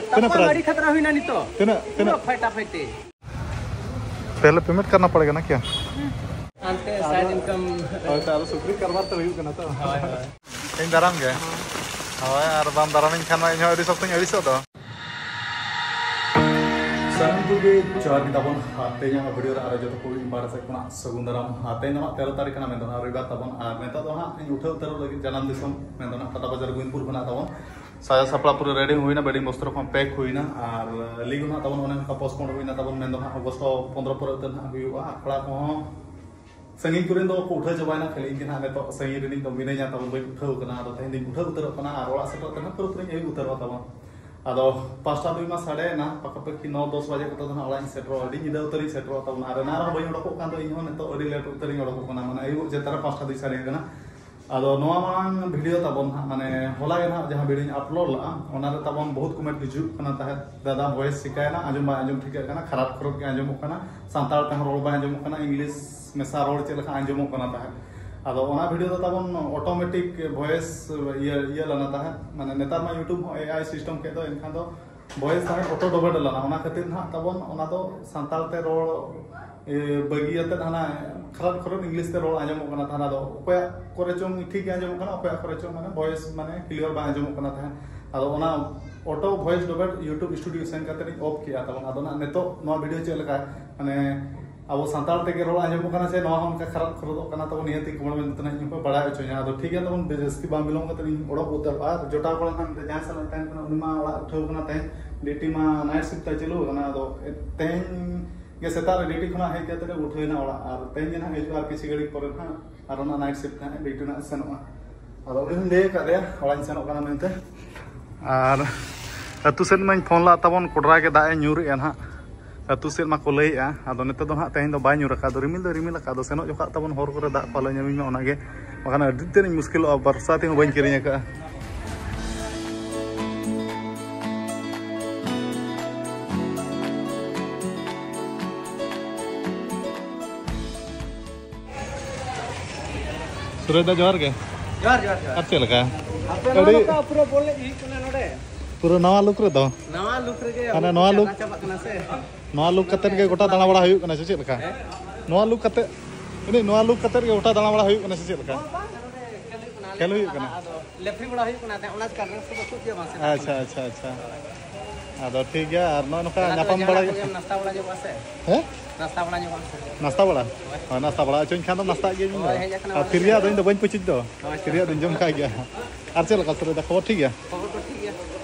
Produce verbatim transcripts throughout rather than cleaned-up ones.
ᱛᱤᱱᱟᱹᱜ ᱛᱟᱯᱟᱢ price? ᱟᱹᱰᱤ ᱠᱷᱟᱛᱨᱟ ᱦᱩᱭᱱᱟ ᱱᱤᱛᱚᱜ᱾ ᱛᱤᱱᱟᱹᱜ, ᱛᱤᱱᱟᱹᱜ? ᱯᱩᱨᱟᱹ ᱯᱷᱟᱴᱟᱯᱷᱟᱴᱤ᱾ पहले पेमेंट करना पड़ेगा ना क्या? ᱦᱟᱱᱛᱮ side income᱾ ᱦᱳᱭ, ᱛᱚ ᱟᱫᱚ ᱥᱩᱠᱨᱤ ᱠᱟᱨᱵᱟᱨ ᱛᱚ ᱦᱩᱭᱩᱜ ᱠᱟᱱᱟ ᱛᱚ᱾ ᱦᱳᱭ, ᱦᱳᱭ᱾ ᱤᱧ ᱫᱟᱨᱟᱢ ᱜᱮ᱾ ᱦᱳᱭ, ᱟᱨ ᱵᱟᱢ ᱫᱟᱨᱟᱢᱤᱧ ᱠᱷᱟᱱ ᱢᱟ ᱤᱧ ᱦᱚᱸ ᱟᱹᱰᱤ ᱥᱚᱠᱛᱚᱧ ᱟᱹᱲᱤᱥᱚᱜ ᱫᱚ᱾ ᱥᱟᱱᱟᱢ ᱠᱚᱜᱮ ᱡᱚᱦᱟᱨ ᱜᱮ ᱛᱟᱵᱚᱱ᱾ ᱟᱨ ᱛᱮᱦᱮᱧᱟᱜ video ᱨᱮ ᱟᱨᱚ ᱡᱚᱛᱚ ᱠᱚᱜᱮ ᱤᱧ ᱯᱟᱦᱴᱟ ᱥᱮᱫ ᱠᱷᱚᱱᱟᱜ ᱥᱟᱹᱜᱩᱱ ᱫᱟᱨᱟᱢ᱾ ᱟᱨ ᱛᱮᱦᱮᱧ ᱫᱚ ᱦᱟᱸᱜ ᱛᱮᱨᱚ ᱛᱟᱹᱨᱤᱠᱷ ᱠᱟᱱᱟ, ᱢᱮᱱᱫᱚ ᱦᱟᱸᱜ ᱨᱚᱵᱤᱵᱟᱨ ᱛᱟᱵᱚᱱ᱾ ᱟᱨ ᱱᱤᱛᱚᱜ ᱫᱚ ᱦᱟᱸᱜ ᱤᱧ ᱩᱴᱷᱟᱹᱣ ᱩᱛᱟᱹᱨᱚᱜ ᱞᱟᱹᱜᱤᱫ ᱡᱟᱱᱟᱢ ᱫᱤᱥᱚᱢ, ᱢᱮᱱᱫᱚ ᱦᱟᱸᱜ ᱴᱟᱴᱟ ᱵᱟᱡᱟᱨ ᱜᱳᱵᱤᱱᱫᱽᱯᱩᱨ ᱠᱷᱚᱱᱟᱜ ᱛᱟᱵᱚᱱ᱾ ᱥᱟᱡᱟᱣ ᱥᱟᱯᱲᱟᱣ ᱯᱩᱨᱟᱹ ready ᱦᱩᱭᱱᱟ, wedding ᱵᱚᱥᱛᱨᱚ ᱠᱚᱦᱚᱸ pack ᱦᱩᱭᱱᱟ᱾ ᱟᱨ ᱞᱤᱜᱩ ᱦᱟᱸᱜ ᱛᱟᱵᱚᱱ ᱚᱱᱮ ᱚᱱᱠᱟ postpone ᱦᱩᱭᱱᱟ ᱛᱟᱵᱚᱱ, ᱢᱮᱱᱫᱚ ᱦᱟᱸᱜ ᱚᱜᱚᱥᱴ ᱯᱚᱱᱫᱽᱨᱚ ᱯᱚᱨᱮ ᱩᱛᱟᱹᱨ ᱦᱟᱸᱜ ᱦᱩᱭᱩᱜᱼᱟ᱾ ᱟᱠᱷᱲᱟ ᱠᱚᱦᱚᱸ ᱥᱟᱺᱜᱤᱧ ᱠᱚᱨᱮᱱ ᱫᱚ ᱠᱚ ᱩᱴᱷᱟᱹᱣ ᱪᱟᱵᱟᱭᱮᱱᱟ, ᱠᱷᱟᱹᱞᱤ ᱤᱧ ᱜᱮ ᱦᱟᱸᱜ ᱱᱤᱛᱚᱜ ᱥᱟᱺᱜᱤᱧ ᱨᱤᱱᱤᱡ ᱫᱚ ᱢᱤᱱᱟᱹᱧᱟ ᱛᱟᱵᱚᱱ, ᱵᱟᱹᱧ ᱩᱴᱷᱟᱹᱣ ᱠᱟᱱᱟ᱾ ᱟᱫᱚ ᱛᱮᱦᱮᱧ ᱫᱚᱧ ᱩᱴᱷᱟᱹᱣ ᱩᱛᱟᱹᱨᱚᱜ ᱠᱟᱱᱟ ᱟᱨ ᱚᱲᱟᱜ ᱥᱮᱴᱮᱨᱚᱜ ᱛᱮ ᱦᱟᱸᱜ ᱯᱩᱨᱟᱹᱯᱩᱨᱤᱧ ᱟᱹᱭᱩᱵ ᱩᱛᱟᱹᱨᱚᱜᱼᱟ ᱛᱟᱵᱚᱱ᱾ ᱟᱫᱚ ᱯᱟᱸᱪᱴᱟ ᱫᱩᱭ ᱢᱟ ᱥᱟᱰᱮᱭᱮᱱᱟ, ᱯᱟᱠᱟᱯᱟᱠᱤ ᱱᱚ ᱫᱚᱥ ᱵᱟᱡᱮ ᱠᱚᱛᱮ ᱫᱚ ᱦᱟᱸᱜ ᱚᱲᱟᱜ ᱤᱧ ᱥᱮᱴᱮᱨᱚᱜᱼᱟ, ᱟᱹᱰᱤ ᱧᱤᱫᱟᱹ ᱩᱛᱟᱹᱨᱤᱧ ᱥᱮᱴᱮᱨᱚᱜᱼᱟ ᱛᱟᱵᱚᱱ᱾ ᱟᱨ ᱮᱱᱟᱝ ᱨᱮᱦᱚᱸ ᱵᱟᱹᱧ ᱚᱰᱚᱠᱚᱜ ᱠᱟᱱ ᱫᱚ, ᱤᱧ ᱦᱚᱸ ᱱᱤᱛᱚᱜ ᱟᱹᱰᱤ late ᱩᱛᱟᱹᱨᱤᱧ ᱚᱰᱚᱠᱚᱜ ᱠᱟᱱᱟ, ᱢᱟᱱᱮ ᱟᱹᱭᱩᱵ ᱡᱮᱛᱟᱨᱟ ᱯᱟᱸᱪᱴᱟ ᱫᱩᱭ ᱥᱟᱰᱮ ᱠᱟᱱᱟ᱾ ᱟᱫᱚ ᱱᱚᱣᱟ ᱢᱟᱲᱟᱝ video ᱛᱟᱵᱚᱱ ᱦᱟᱸᱜ, ᱢᱟᱱᱮ ᱦᱚᱞᱟ ᱜᱮ ᱦᱟᱸᱜ ᱡᱟᱦᱟᱸ video ᱧ upload ᱞᱟᱜᱼᱟ, ᱚᱱᱟ ᱨᱮ ᱛᱟᱵᱚᱱ ᱵᱚᱦᱩᱛ comment ᱦᱤᱡᱩᱜ ᱠᱟᱱᱟ ᱛᱟᱦᱮᱸᱫ, "ᱫᱟᱫᱟ voice ᱪᱤᱠᱟᱭᱮᱱᱟ, ᱟᱸᱡᱚᱢ ᱵᱟᱭ ᱟᱸᱡᱚᱢ ᱴᱷᱤᱠᱟᱹᱜ ᱠᱟᱱᱟ, ᱠᱷᱟᱨᱟᱯ ᱠᱷᱚᱨᱚᱯ ᱜᱮ ᱟᱸᱡᱚᱢᱚᱜ ᱠᱟᱱᱟ, ᱥᱟᱱᱛᱟᱲ ᱛᱮᱦᱚᱸ ᱨᱚᱲ ᱵᱟᱭ ᱟᱸᱡᱚᱢᱚᱜ ᱠᱟᱱᱟ, English ᱢᱮᱥᱟ ᱨᱚᱲ ᱪᱮᱫ ᱞᱮᱠᱟ ᱟᱸᱡᱚᱢᱚᱜ ᱠᱟᱱᱟ ᱛᱟᱦᱮᱸᱫ?" ᱟᱫᱚ ᱚᱱᱟ video ᱫᱚ ᱛᱟᱵᱚᱱ automatic voice ᱤᱭᱟᱹ, ᱤᱭᱟᱹ ᱞᱮᱱᱟ ᱛᱟᱦᱮᱸᱫ, ᱢᱟᱱᱮ ᱱᱮᱛᱟᱨ ᱢᱟ YouTube ᱦᱚᱸ AI system ᱠᱮᱫ ᱫᱚ, ᱮᱱᱠᱷᱟᱱ ᱫᱚ voice ᱛᱟᱦᱮᱸᱫ auto dubbed ᱞᱮᱱᱟ, ᱚᱱᱟ ᱠᱷᱟᱹᱛᱤᱨ ᱱᱟᱦᱟᱜ ᱛᱟᱵᱚᱱ ᱚᱱᱟ ᱫᱚ ᱥᱟᱱᱛᱟᱲ ᱛᱮ ᱨᱚᱲ, ᱮ, ᱵᱟᱹᱜᱤᱭᱟᱛᱮᱫ ᱦᱟᱱᱟ ᱠᱷᱟᱨᱟᱯ ᱠᱷᱚᱨᱚᱯ English ᱛᱮ ᱨᱚᱲ ᱟᱸᱡᱚᱢᱚᱜ ᱠᱟᱱᱟ ᱛᱟᱦᱮᱸᱫ᱾ ᱟᱫᱚ ᱚᱠᱚᱭᱟᱜ ᱠᱚᱨᱮ ᱪᱚᱝ ᱴᱷᱤᱠ ᱜᱮ ᱟᱸᱡᱚᱢᱚᱜ ᱠᱟᱱᱟ, ᱚᱠᱚᱭᱟᱜ ᱠᱚᱨᱮ ᱪᱚᱝ ᱢᱟᱱᱮ voice ᱢᱟᱱᱮ clear ᱵᱟᱝ ᱟᱸᱡᱚᱢᱚᱜ ᱠᱟᱱᱟ ᱛᱟᱦᱮᱸᱫ᱾ ᱟᱫᱚ ᱚᱱᱟ auto voice dubbed YouTube Studio ᱥᱮᱱ ᱠᱟᱛᱮᱫ ᱤᱧ off ᱠᱮᱜᱼᱟ ᱛᱟᱵᱚᱱ᱾ ᱟᱫᱚ ᱱᱟᱦᱟᱜ ᱱᱤᱛᱚᱜ ᱱᱚᱣᱟ video ᱪᱮᱫ ᱞᱮᱠᱟ, ᱢᱟᱱᱮ ᱟᱵᱚ ᱥᱟᱱᱛᱟᱲ ᱛᱮᱜᱮ ᱨᱚᱲ ᱟᱸᱡᱚᱢᱚᱜ ᱠᱟᱱᱟ ᱥᱮ ᱱᱚᱣᱟ ᱦᱚᱸ ᱚᱱᱠᱟ ᱠᱷᱟᱨᱟᱯ ᱠᱷᱚᱨᱚᱫᱚᱜ ᱠᱟᱱᱟ ᱛᱟᱵᱚᱱ, ᱱᱤᱦᱟᱹᱛᱤ comment ᱢᱮᱱᱛᱮ ᱱᱟᱦᱟᱜ ᱤᱧ ᱦᱚᱸᱯᱮ ᱵᱟᱲᱟᱭ ᱦᱚᱪᱚᱧᱟ᱾ ᱟᱫᱚ ᱴᱷᱤᱠ ᱜᱮᱭᱟ ᱛᱟᱵᱚᱱ, ᱡᱟᱹᱥᱛᱤ ᱵᱟᱝ ᱵᱤᱞᱚᱢ ᱠᱟᱛᱮ ᱤᱧ ᱚᱰᱚᱠ ᱩᱛᱟᱹᱨᱚᱜᱼᱟ᱾ ᱟᱨ ᱡᱚᱴᱟᱣ ᱠᱚᱲᱟ ᱱᱟᱦᱟᱜ ᱡᱟᱦᱟᱸᱭ ᱥᱟᱞᱟᱜ ᱤᱧ ᱛᱟᱦᱮᱱ ᱠᱟᱱᱟ, ᱩᱱᱤ ᱢᱟ ᱚᱲᱟᱜ ᱩᱴᱷᱟᱹᱣ ᱠᱟᱱᱟ ᱛᱮᱦᱮᱧ, duty ᱢᱟ night shift ᱛᱟᱭ ᱪᱟᱹᱞᱩ ᱟᱠᱟᱱᱟ᱾ ᱟᱫᱚ ᱛᱮᱦᱮᱧ ᱜᱮ ᱥᱮᱛᱟᱜ ᱨᱮ duty ᱠᱷᱚᱱᱟᱜ ᱦᱮᱡ ᱠᱟᱛᱮ ᱞᱮ ᱩᱴᱷᱟᱹᱣ ᱮᱱᱟ ᱚᱲᱟᱜ, ᱟᱨ ᱛᱮᱦᱮᱧ ᱜᱮ ᱱᱟᱦᱟᱜ ᱦᱤᱡᱩᱜᱼᱟ ᱟᱨ ᱠᱤᱪᱷᱩ ᱜᱷᱟᱹᱲᱤᱡ ᱯᱚᱨᱮ ᱱᱟᱦᱟᱜ ᱟᱨ ᱚᱱᱟ night shift ᱱᱟᱦᱟᱜ duty ᱱᱟᱦᱟᱜ ᱥᱮᱱᱚᱜᱼᱟ᱾ ᱟᱫᱚ ᱩᱱᱤ ᱦᱚᱸᱧ ᱞᱟᱹᱭ ᱟᱠᱟᱫᱮᱭᱟ ᱚᱲᱟᱜ ᱤᱧ ᱥᱮᱱᱚᱜ ᱠᱟᱱᱟ ᱢᱮᱱᱛᱮ᱾ ᱟᱨ ᱟᱹᱛᱩ ᱥᱮᱫ ᱢᱟᱧ ᱯᱷᱳᱱ ᱞᱟᱜ ᱛᱟᱵᱚᱱ, ᱠᱚᱰᱨᱟ ᱜᱮ ᱫᱟᱜ ᱮ ᱧᱩᱨᱮᱜᱼᱟ ᱱᱟᱦᱟᱜ᱾ ᱟᱹᱛᱩ ᱥᱮᱫ ᱢᱟᱠᱚ ᱞᱟᱹᱭᱮᱜᱼᱟ, ᱟᱫᱚ ᱱᱤᱛᱚᱜ ᱫᱚ ᱱᱟᱦᱟᱜ ᱛᱮᱦᱮᱧ ᱫᱚ ᱵᱟᱭ ᱧᱩᱨ ᱟᱠᱟᱫ, ᱟᱫᱚ ᱨᱤᱢᱤᱞ ᱫᱚᱭ ᱨᱤᱢᱤᱞ ᱟᱠᱟᱫ, ᱟᱫᱚ ᱥᱮᱱᱚᱜ ᱡᱚᱠᱷᱟᱜ ᱛᱟᱵᱚᱱ ᱦᱚᱨ ᱠᱚᱨᱮ ᱫᱟᱜ ᱠᱚ ᱟᱞᱚ ᱧᱟᱢᱤᱧ ᱢᱟ ᱚᱱᱟᱜᱮ, ᱵᱟᱠᱷᱟᱱ ᱟᱹᱰᱤ ᱛᱮᱫ ᱤᱧ ᱢᱩᱥᱠᱤᱞᱚᱜᱼᱟ, ᱵᱟᱨᱥᱟᱛᱤ ᱦᱚᱸ ᱵᱟᱹᱧ ᱠᱤᱨᱤᱧ ᱟᱠᱟᱫᱼᱟ᱾ ᱥᱩᱨᱮᱥ ᱫᱟ, ᱡᱚᱦᱟᱨ ᱜᱮ᱾ ᱡᱚᱦᱟᱨ, ᱡᱚᱦᱟᱨ, ᱡᱚᱦᱟᱨ᱾ ᱟᱨ ᱪᱮᱫ ᱞᱮᱠᱟ? ᱟᱯᱮ ᱱᱚᱣᱟ ᱟᱹᱰᱤ ᱱᱚᱝᱠᱟ ᱯᱩᱨᱟᱹ ᱵᱚᱞ ᱮᱱᱮᱡ ᱦᱩᱭᱩᱜ ᱠᱟᱱᱟ ᱱᱚᱰᱮ? ᱯᱩᱨᱟᱹ ᱱᱟᱣᱟ ᱞᱩᱠ ᱨᱮᱫᱚ᱾ ᱱᱟᱣᱟ ᱞᱩᱠ ᱨᱮᱜᱮ ᱢᱟᱱᱮ ᱱᱚᱣᱟ ᱞᱩᱠ ᱪᱟᱵᱟᱜ ᱠᱟᱱᱟ ᱥᱮ᱾ ᱱᱚᱣᱟ ᱞᱩᱠ ᱠᱟᱛᱮᱫ ᱜᱮ ᱜᱚᱴᱟ ᱫᱟᱬᱟ ᱵᱟᱲᱟ ᱦᱩᱭᱩᱜ ᱠᱟᱱᱟ ᱥᱮ ᱪᱮᱫ ᱞᱮᱠᱟ? ᱱᱚᱣᱟ ᱞᱩᱠ ᱠᱟᱛᱮᱫ ᱤᱱᱟᱹ ᱱᱚᱣᱟ ᱞᱩᱠ ᱠᱟᱛᱮᱫ ᱜᱮ ᱜᱚᱴᱟ ᱫᱟᱬᱟ ᱵᱟᱲᱟ ᱦᱩᱭᱩᱜ ᱠᱟᱱᱟ ᱥᱮ ᱪᱮᱫ ᱞᱮᱠᱟ? ᱠᱷᱮᱞ ᱦᱩᱭᱩᱜ ᱠᱟᱱᱟ᱾ ᱟᱫᱚ ᱞᱮᱯᱷᱨᱤ ᱵᱟᱲᱟ ᱦᱩᱭᱩᱜ ᱠᱟᱱᱟ ᱛᱟᱦᱮᱸᱫ, ᱚᱱᱟ ᱪᱤᱠᱟᱹ ᱨᱟᱹᱥᱠᱟᱹ ᱫᱚ ᱠᱷᱩᱵ ᱜᱮ ᱵᱟᱝ ᱥᱮ᱾ ᱟᱪᱪᱷᱟ ᱟᱪᱪᱷᱟ ᱟᱪᱪᱷᱟ᱾ ᱟᱫᱚ ᱴᱷᱤᱠ ᱜᱮᱭᱟ, ᱟᱨ ᱱᱚᱜᱼᱚ ᱱᱚᱝᱠᱟ ᱧᱟᱯᱟᱢ ᱵᱟᱲᱟ ᱜᱮ᱾ ᱱᱟᱥᱛᱟ ᱵᱟᱲᱟ ᱧᱚᱜᱚᱜᱼᱟ ᱥᱮ? ᱦᱮᱸ? ᱱᱟᱥᱛᱟ ᱵᱟᱲᱟ ᱧᱚᱜᱚᱜᱼᱟ ᱥᱮ? ᱱᱟᱥᱛᱟ ᱵᱟᱲᱟ? ᱦᱳᱭ, ᱱᱟᱥᱛᱟ ᱵᱟᱲᱟ ᱦᱚᱪᱚᱧ ᱠᱷᱟᱱ ᱫᱚ ᱱᱟᱥᱛᱟᱜ ᱜᱮᱭᱟ ᱤᱧ ᱫᱚ᱾ ᱦᱳᱭ, ᱦᱮᱡ ᱟᱠᱟᱱᱟ ᱟᱨ ᱢᱟᱞᱮ᱾ ᱯᱷᱤᱨᱤᱭᱟᱜ ᱫᱚ ᱤᱧ ᱫᱚ ᱵᱟᱹᱧ ᱯᱩᱪᱩᱡ ᱫᱚ᱾ ᱦᱳᱭ, ᱯᱷᱤᱨᱤᱭᱟᱜ ᱫᱚᱧ ᱡᱚᱢ ᱠᱟᱜ ᱜᱮᱭᱟ᱾ ᱟᱨ ᱪᱮᱫ ᱞᱮᱠᱟ ᱥᱩᱨᱮᱫᱟ, ᱠᱷᱚᱵᱚᱨ ᱴᱷᱤᱠ ᱜᱮᱭᱟ? ᱠᱷᱚᱵᱚᱨ ᱠᱚ ᱴᱷᱤᱠ ᱜᱮᱭᱟ᱾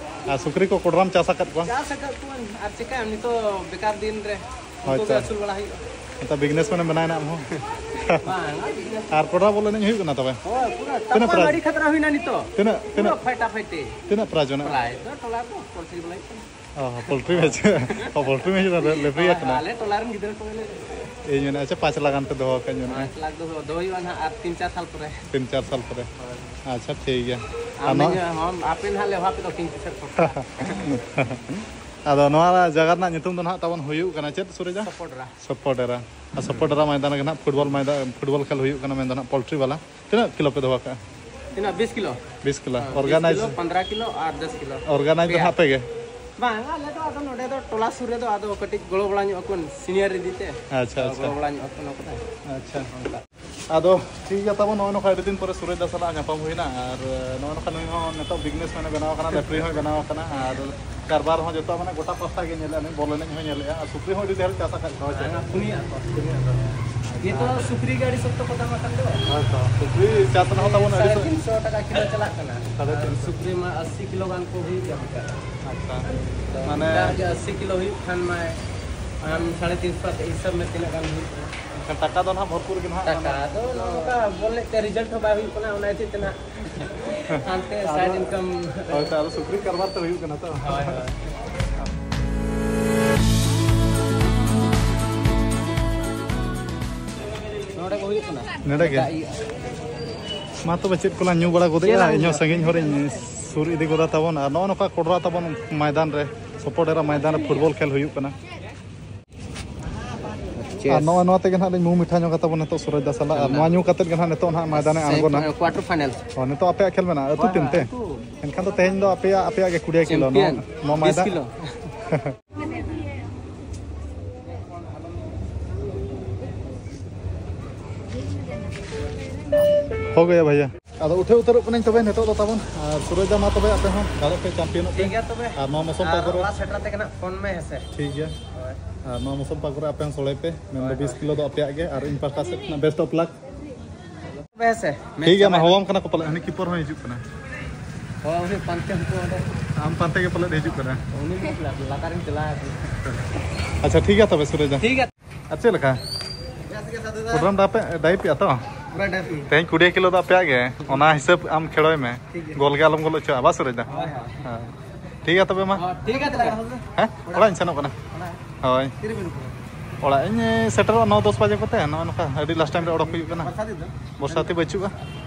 ᱟᱨ ᱥᱩᱠᱨᱤ ᱠᱚ ᱠᱚᱰᱨᱟᱢ ᱪᱟᱥ ᱟᱠᱟᱫ ᱠᱚᱣᱟ? ᱪᱟᱥ ᱟᱠᱟᱫ ᱠᱚᱣᱟᱧ, ᱟᱨ ᱪᱤᱠᱟᱹᱭᱟᱢ, ᱱᱤᱛᱚᱜ ᱵᱮᱠᱟᱨ ᱫᱤᱱ ᱨᱮ ᱩᱱᱠᱩ ᱦᱳᱭᱛᱚ᱾ ᱜᱮ ᱟᱹᱥᱩᱞ ᱵᱟᱲᱟ ᱦᱩᱭᱩᱜᱼᱟ᱾ ᱱᱮᱛᱟᱨ ᱵᱤᱡᱽᱱᱮᱥ ᱢᱮᱱ ᱵᱮᱱᱟᱣ ᱮᱱᱟ ᱟᱢ ᱦᱚᱸ᱾ ᱵᱟᱝ, ᱵᱤᱡᱽᱱᱮᱥ ᱟᱨ ᱠᱚᱰᱨᱟ ᱵᱚᱞ ᱮᱱᱮᱡ ᱦᱩᱭᱩᱜ ᱠᱟᱱᱟ ᱛᱚᱵᱮ? ᱦᱳᱭ, ᱯᱩᱨᱟᱹ ᱛᱤᱱᱟᱹᱜ ᱛᱟᱯᱟᱢ prize? ᱟᱹᱰᱤ ᱠᱷᱟᱛᱨᱟ ᱦᱩᱭᱱᱟ ᱱᱤᱛᱚᱜ᱾ ᱛᱤᱱᱟᱹᱜ, ᱯᱩᱨᱟᱹ ᱛᱤᱱᱟᱹᱜ? ᱯᱷᱟᱭᱴᱟ ᱯᱷᱟᱭᱴᱤ᱾ ᱛᱤᱱᱟᱹᱜ ᱯᱨᱟᱭᱤᱡᱽ ᱢᱮᱱᱟᱜᱼᱟ? ᱯᱨᱟᱭᱤᱡᱽ ᱫᱚ ᱴᱚᱞᱟ ᱨᱮᱫᱚ ᱯᱳᱞᱴᱨᱤ ᱵᱟᱞᱟ ᱦᱩᱭᱩᱜ ᱠᱟᱱᱟ᱾ ᱚ, ᱯᱳᱞᱴᱨᱤ ᱢᱮᱪ, ᱚ, ᱯᱳᱞᱴᱨᱤ ᱢᱮᱪ ᱨᱮ ᱞᱮᱯᱷᱨᱤ ᱦᱳᱭ, ᱠᱟᱱᱟ᱾ ᱟᱞᱮ ᱴᱚᱞᱟ ᱨᱮᱱ ᱜᱤᱫᱽᱨᱟᱹ ᱠᱚ ᱜᱮᱞᱮ ᱤᱧ ᱢᱮᱱᱟ, ᱟᱪᱪᱷᱟ, ᱯᱟᱸᱪ ᱞᱟᱠᱷ ᱜᱟᱱ ᱯᱮ ᱫᱚᱦᱚ ᱠᱟᱜᱼᱟ, ᱤᱧ ᱢᱮᱱᱟ᱾ ᱯᱟᱸᱪ ᱞᱟᱠᱷ ᱫᱚ ᱫᱚᱦᱚ ᱦᱩᱭᱩᱜᱼᱟ ᱱᱟᱦᱟᱜ ᱟᱨ ᱛᱤᱱ ᱪᱟᱨ ᱥᱟᱞ ᱯᱚᱨᱮ᱾ ᱛᱤᱱ ᱪᱟᱨ ᱥᱟᱞ ᱯᱚᱨᱮ᱾ ᱟᱪᱪᱷᱟ, ᱴᱷᱤᱠ ᱜᱮᱭᱟ᱾ ᱟᱨ ᱟᱢ ᱱᱚᱣᱟ ᱤᱧ ᱦᱚᱸ, ᱟᱯᱮ ᱱᱟᱦᱟᱜ ᱞᱮ ᱦᱚᱦᱚ ᱟᱯᱮ ᱫᱚ ᱠᱤᱝ ᱯᱷᱤᱥᱟᱨ ᱠᱚ᱾ ᱟᱫᱚ ᱱᱚᱣᱟ ᱡᱟᱭᱜᱟ ᱨᱮᱱᱟᱜ ᱧᱩᱛᱩᱢ ᱫᱚ ᱱᱟᱦᱟᱜ ᱛᱟᱵᱚᱱ ᱦᱩᱭᱩᱜ ᱠᱟᱱᱟ ᱪᱮᱫ, ᱥᱩᱨᱮᱡᱟ? ᱥᱚᱯᱚᱴᱨᱟ᱾ ᱥᱚᱯᱚᱴᱮᱨᱟ᱾ ᱟᱨ ᱥᱚᱯᱚᱴᱮᱨᱟ ᱢᱚᱭᱫᱟᱱ ᱨᱮᱜᱮ ᱱᱟᱦᱟᱜ ᱯᱷᱩᱴᱵᱚᱞ ᱢᱚᱭᱫᱟᱱ, ᱯᱷᱩᱴᱵᱚᱞ ᱠᱷᱮᱞ ᱦᱩᱭᱩᱜ ᱠᱟᱱᱟ, ᱢᱮᱱᱫᱚ ᱱᱟᱦᱟᱜ ᱯᱳᱞᱴᱨᱤ ᱵᱟᱞᱟ᱾ ᱛᱤᱱᱟᱹᱜ ᱠᱤᱞᱳ ᱯᱮ ᱫᱚᱦᱚ ᱠᱟᱜᱼᱟ? ᱛᱤᱱᱟᱹᱜ, ᱵᱤᱥ ᱠᱤᱞᱳ? ᱵᱤᱥ ᱠᱤᱞᱳ᱾ ᱦᱮᱸ, ᱚᱨᱜᱟᱱᱟᱭᱤᱡᱽ? ᱵᱤᱥ ᱠᱤᱞᱳ, ᱯᱚᱱᱫᱽᱨᱚ ᱠᱤᱞᱳ ᱟᱨ ᱫᱚᱥ ᱠᱤᱞᱳ᱾ ᱚᱨᱜᱟᱱᱟᱭᱤᱡᱽ ᱫᱚ ᱯᱮᱭᱟ᱾ ᱱᱟᱦᱟᱜ ᱟᱯᱮ ᱜᱮ? ᱵᱟᱝ, ᱟᱞᱮ ᱫᱚ ᱟᱫᱚ ᱱᱚᱰᱮ ᱫᱚ ᱴᱚᱞᱟ ᱥᱩᱨ ᱨᱮᱫᱚ ᱟᱫᱚ ᱠᱟᱹᱴᱤᱡ ᱜᱚᱲᱚ ᱵᱟᱲᱟ ᱧᱚᱜ ᱟᱠᱚ ᱥᱤᱱᱤᱭᱟᱨ ᱤᱫᱤ ᱛᱮ᱾ ᱟᱪᱪᱷᱟ, ᱟᱫᱚ ᱟᱪᱪᱷᱟ᱾ ᱜᱚᱲᱚ ᱵᱟᱲᱟ ᱧᱚᱜ ᱟᱠᱚ ᱱᱚᱣᱟ ᱠᱚᱫᱚ᱾ ᱟᱪᱪᱷᱟ᱾ ᱟᱫᱚ ᱴᱷᱤᱠ ᱜᱮᱭᱟ ᱛᱟᱵᱚᱱ, ᱱᱚᱜᱼᱚᱭ ᱱᱚᱝᱠᱟ ᱟᱹᱰᱤ ᱫᱤᱱ ᱯᱚᱨᱮ ᱥᱩᱨᱮᱡᱽ ᱫᱟ ᱥᱟᱞᱟᱜ ᱧᱟᱯᱟᱢ ᱦᱩᱭᱱᱟ, ᱟᱨ ᱱᱚᱜᱼᱚᱭ ᱱᱚᱝᱠᱟ ᱱᱩᱭ ᱦᱚᱸ ᱱᱤᱛᱚᱜ ᱵᱤᱡᱽᱱᱮᱥ ᱢᱮᱱᱮ ᱵᱮᱱᱟᱣ ᱟᱠᱟᱱᱟ, ᱞᱮᱯᱷᱨᱤ ᱦᱚᱸᱭ ᱵᱮᱱᱟᱣ ᱟᱠᱟᱱᱟ, ᱟᱨ ᱠᱟᱨᱵᱟᱨ ᱦᱚᱸ ᱡᱚᱛᱚ ᱢᱟᱱᱮ ᱜᱚᱴᱟ ᱯᱟᱥᱴᱟ ᱜᱮ ᱧᱮᱞᱮᱫᱼᱟ, ᱱᱩᱭ ᱵᱚᱞ ᱮᱱᱮᱡ ᱦᱚᱸᱭ ᱧᱮᱞᱮᱫᱼᱟ, ᱟᱨ ᱥᱩᱠᱨᱤ ᱦᱚᱸ ᱟᱹᱰᱤ ᱰᱷᱮᱨ ᱪᱟᱥ ᱟᱠᱟᱫ ᱠᱚᱣᱟ, ᱦᱳᱭ ᱥᱮ? ᱦᱮᱸ, ᱯᱩᱱᱭᱟᱹ ᱟᱠᱚ, ᱯᱩᱱᱭᱟᱹ ᱟᱠᱚ᱾ ᱱᱤᱛᱚᱜ ᱥᱩᱠᱨᱤ ᱜᱮ ᱟᱹᱰᱤ ᱥᱚᱠᱛᱚ ᱠᱚ ᱫᱟᱢ ᱟᱠᱟᱱ ᱫᱚ᱾ ᱦᱳᱭ ᱛᱚ, ᱥᱩᱠᱨᱤ ᱪᱟᱥ ᱨᱮᱦᱚᱸ ᱛᱟᱵᱚᱱ ᱟᱹᱰᱤ ᱥᱟᱲᱮ ᱥᱚ- ᱛᱤᱱ ᱥᱚ ᱴᱟᱠᱟ ᱠᱤᱞᱳ ᱪᱟᱞᱟᱜ ᱠᱟᱱᱟ᱾ ᱥᱟᱲᱮ ᱛᱤᱱ ᱥᱚ᱾ ᱥᱩᱠᱨᱤ ᱢᱟ ᱟᱥᱤ ᱠᱤᱞᱳ ᱜᱟᱱ ᱠᱚ ᱦᱩᱭᱩᱜ ᱜᱮᱭᱟ ᱢᱤᱫᱴᱟᱝ᱾ ᱟᱪᱪᱷᱟ᱾ ᱛᱚ ᱢᱟᱱᱮ ᱱᱮᱛᱟᱨ ᱜᱮ ᱟᱥᱤ ᱠᱤᱞᱳ ᱦᱩᱭᱩᱜ ᱠᱷᱟᱱ ᱢᱟ ᱟᱢ ᱥᱟᱲᱮ ᱛᱤᱱ ᱥᱚ ᱠᱟᱛᱮ ᱦᱤᱥᱟᱹᱵ ᱢᱮ ᱛᱤᱱᱟᱹᱜ ᱜᱟᱱ ᱦᱩᱭᱩᱜ ᱠᱟᱱᱟ᱾ ᱮᱱᱠᱷᱟᱱ ᱴᱟᱠᱟ ᱫᱚ ᱱᱟᱦᱟᱜ ᱵᱷᱚᱨᱯᱩᱨ ᱜᱮ ᱱᱟᱦᱟᱜ ᱴᱟᱠᱟ ᱢᱟᱱᱮ ᱫᱚ ᱱᱚᱜᱼᱚ ᱱᱚᱝᱠᱟ ᱵᱚᱞ ᱮᱱᱮᱡ ᱛᱮ ᱨᱮᱡᱟᱞᱴ ᱦᱚᱸ ᱵᱟᱭ ᱦᱩᱭᱩᱜ ᱠᱟᱱᱟ, ᱚᱱᱟ ᱤᱭᱟᱹᱛᱮ ᱛᱮᱱᱟᱜ ᱦᱟᱱᱛᱮ ᱥᱟᱭᱤᱰ ᱤᱱᱠᱟᱢ᱾ ᱦᱳᱭ ᱛᱚ, ᱟᱫᱚ ᱥᱩᱠᱨᱤ ᱠᱟᱨᱵᱟᱨ ᱛᱮ ᱦᱩᱭᱩᱜ ᱠᱟᱱᱟ ᱛᱚ᱾ ᱦᱳᱭ, ᱦᱳᱭ᱾ ᱱᱚᱰᱮ ᱠᱚ ᱦᱩᱭᱩᱜ ᱠᱟᱱᱟ᱾ ᱱᱚᱰᱮ ᱜᱮ? ᱫᱟᱜ ᱤᱭᱟᱹ᱾ ᱢᱟ ᱛᱚᱵᱮ ᱪᱮᱫ ᱠᱚᱞᱟᱝ ᱧᱩ ᱵᱟᱲᱟ ᱜᱚᱫᱮᱜᱼᱟ, ᱪᱮᱫ ᱞᱟᱝ ᱤᱧ ᱦᱚᱸ ᱧᱩᱭᱟ? ᱥᱟᱺᱜᱤᱧ ᱦᱚᱨᱤᱧ ᱥᱩᱨ ᱤᱫᱤ ᱜᱚᱫᱟ ᱛᱟᱵᱚᱱ᱾ ᱟᱨ ᱱᱚᱜᱼᱚ ᱱᱚᱝᱠᱟ ᱠᱚᱰᱨᱟ ᱛᱟᱵᱚᱱ ᱢᱚᱭᱫᱟᱱ ᱨᱮ, ᱥᱚᱯᱚᱴᱮᱨᱟ ᱢᱚᱭᱫᱟᱱ ᱨᱮ ᱯᱷᱩᱴᱵᱚᱞ ᱠᱷᱮᱞ ᱦᱩᱭᱩᱜ ᱠᱟᱱᱟ᱾ ᱟᱨ ᱱᱚᱜᱼᱚᱭ ᱱᱚᱣᱟ ᱛᱮᱜᱮ ᱱᱟᱦᱟᱜ ᱞᱤᱧ ᱢᱩ ᱢᱤᱴᱷᱟ ᱧᱚᱜ ᱠᱟᱛᱟ ᱵᱚᱱ ᱱᱤᱛᱚᱜ ᱥᱩᱨᱚᱡᱽ ᱫᱟ ᱥᱟᱞᱟᱜ᱾ ᱟᱨ ᱱᱚᱣᱟ ᱧᱩ ᱠᱟᱛᱮᱫ ᱜᱮ ᱱᱟᱦᱟᱜ ᱱᱤᱛᱚᱜ ᱱᱟᱦᱟᱜ ᱢᱚᱭᱫᱟᱱ ᱮ ᱟᱬᱜᱚᱱᱟ᱾ Quarter final. ᱚ, ᱱᱤᱛᱚᱜ ᱟᱯᱮᱭᱟᱜ ᱠᱷᱮᱞ ᱢᱮᱱᱟᱜᱼᱟ ᱟᱹᱛᱩ ᱦᱳᱭ, ᱴᱤᱢ ᱛᱮ? ᱟᱹᱛᱩ᱾ ᱮᱱᱠᱷᱟᱱ ᱫᱚ ᱛᱮᱦᱮᱧ ᱫᱚ ᱟᱯᱮᱭᱟᱜ, ᱟᱯᱮᱭᱟᱜ ᱜᱮ ᱠᱩᱲᱤᱭᱟ ᱠᱤᱞᱳ ᱱᱚᱣᱟ, ᱪᱮᱢᱯᱤᱭᱚᱱ᱾ ᱱᱚᱣᱟ ᱵᱤᱥ ᱢᱚᱭᱫᱟᱱ᱾ ᱠᱤᱞᱳ᱾ ᱦᱳ ᱜᱟᱭᱟ ᱵᱷᱟᱭᱭᱟ᱾ ᱟᱫᱚ ᱩᱴᱷᱟᱹᱣ ᱩᱛᱟᱹᱨᱚᱜ ᱠᱟᱹᱱᱟᱹᱧ ᱛᱚᱵᱮ ᱱᱤᱛᱚᱜ ᱫᱚ ᱛᱟᱵᱚᱱ᱾ ᱟᱨ ᱥᱩᱨᱚᱡᱽ ᱫᱟ, ᱢᱟ ᱛᱚᱵᱮ ᱟᱯᱮ ᱦᱚᱸ ᱫᱟᱲᱮᱜ ᱯᱮ, ᱪᱟᱢᱯᱤᱭᱚᱱᱚᱜ ᱯᱮ᱾ ᱴᱷᱤᱠ ᱜᱮᱭᱟ ᱛᱚᱵᱮ᱾ ᱟᱨ ᱱᱚᱣᱟ ᱢᱚᱥᱚᱞ ᱟᱨ ᱯᱟᱨᱠ ᱨᱮ ᱚᱲᱟᱜ ᱥᱮᱴᱮᱨ ᱛᱮᱜᱮ ᱱᱟᱜ ᱯᱷᱳᱱ ᱢᱮ, ᱦᱮᱸ ᱥᱮ? ᱴᱷᱤᱠ ᱜᱮᱭᱟ᱾ ᱦᱳᱭ᱾ ᱟᱨ ᱱᱚᱣᱟ ᱢᱚᱥᱚᱞ ᱯᱟᱨᱠ ᱨᱮ ᱟᱯᱮ ᱦᱚᱸ ᱥᱚᱲᱮ ᱯᱮ᱾ ᱢᱮᱱᱫᱚ ᱦᱳᱭ, ᱵᱤᱥ ᱦᱳᱭ᱾ ᱠᱤᱞᱳ ᱫᱚ ᱟᱯᱮᱭᱟᱜ ᱜᱮ᱾ ᱟᱨ ᱤᱧ ᱯᱟᱦᱴᱟ ᱥᱮᱫ ᱠᱷᱚᱱᱟᱜ best of luck᱾ ᱛᱚᱵᱮ ᱦᱮᱸ ᱥᱮ, ᱢᱮᱪ ᱴᱷᱤᱠ ᱜᱮᱭᱟ, ᱢᱟ ᱪᱟᱵᱟᱭᱮᱱᱟ᱾ ᱦᱚᱦᱚᱣᱟᱢ ᱠᱟᱱᱟ ᱠᱚ ᱯᱟᱞᱮ, ᱦᱟᱹᱱᱤ ᱠᱤᱯᱚᱨ ᱦᱚᱸᱭ ᱦᱤᱡᱩᱜ ᱠᱟᱱᱟ᱾ ᱦᱳᱭ, ᱩᱱᱤ ᱯᱟᱱᱛᱮ ᱦᱟᱹᱱᱠᱩ ᱚᱸᱰᱮ᱾ ᱟᱢ ᱯᱟᱱᱛᱮ ᱜᱮ ᱯᱟᱞᱮᱫ ᱦᱤᱡᱩᱜ ᱠᱟᱱᱟ᱾ ᱩᱱᱤ ᱞᱟᱛᱟᱨ ᱨᱤᱧ ᱪᱟᱞᱟᱣ ᱟᱠᱟᱱᱟ᱾ ᱟᱪᱪᱷᱟ, ᱴᱷᱤᱠ ᱜᱮᱭᱟ ᱛᱚᱵᱮ, ᱥᱩᱨᱮᱡᱽ ᱫᱟ᱾ ᱴᱷᱤᱠ ᱜᱮᱭᱟ᱾ ᱟᱨ ᱪᱮᱫ ᱞᱮᱠᱟ? ᱵᱮᱥ ᱜᱮ ᱥᱟᱹᱫᱷᱩ ᱫᱟ᱾ ᱯᱨᱳᱜᱨᱟᱢ ᱫᱚ ᱟᱯᱮ ᱰᱟᱭᱤᱯ ᱮᱜᱼᱟ ᱛᱚ? ᱯᱩᱨᱟᱹ ᱰᱟᱭᱤᱯ ᱜᱮ᱾ ᱛᱮᱦᱮᱧ ᱠᱩᱲᱤᱭᱟ ᱠᱤᱞᱳ ᱫᱚ ᱟᱯᱮᱭᱟᱜ ᱜᱮ᱾ ᱚᱱᱟ ᱦᱤᱥᱟᱹᱵ ᱟᱢ ᱠᱷᱮᱲᱚᱭ ᱢᱮ᱾ ᱴᱷᱤᱠ ᱜᱮᱭᱟ᱾ ᱜᱳᱞ ᱜᱮ ᱟᱞᱚᱢ ᱜᱳᱞ ᱦᱚᱪᱚᱣᱟᱜᱼᱟ, ᱵᱟᱥ, ᱥᱩᱨᱮᱡᱽ ᱫᱟ? ᱦᱳᱭ, ᱦᱳᱭ᱾ ᱦᱮᱸ᱾ ᱴᱷᱤᱠ ᱜᱮᱭᱟ ᱛᱚᱵᱮ ᱢᱟ᱾ ᱦᱚᱸ, ᱴᱷᱤᱠ ᱜᱮᱭᱟ ᱛᱚᱵᱮ᱾ ᱦᱮᱸ? ᱚᱲᱟᱜ ᱤᱧ ᱥᱮᱱᱚᱜ ᱠᱟᱱᱟ᱾ ᱚᱲᱟᱜ᱾ ᱦᱳᱭ᱾ ᱛᱤᱨᱮ ᱵᱮᱱ ᱨᱩᱣᱟᱹᱲᱟ? ᱚᱲᱟᱜ ᱤᱧ ᱥᱮᱴᱮᱨᱚᱜᱼᱟ ᱱᱚ ᱫᱚᱥ ᱵᱟᱡᱮ ᱠᱚᱛᱮ᱾ ᱱᱚᱜᱼᱚᱭ ᱱᱚᱝᱠᱟ ᱟᱹᱰᱤ last time ᱨᱮ ᱚᱰᱚᱠ ᱦᱩᱭᱩᱜ ᱠᱟᱱᱟ᱾ ᱵᱚᱨᱥᱟᱛᱤ ᱫᱚ? ᱵᱚᱨᱥᱟᱛᱤ ᱵᱟᱹᱪᱩᱜᱼᱟ᱾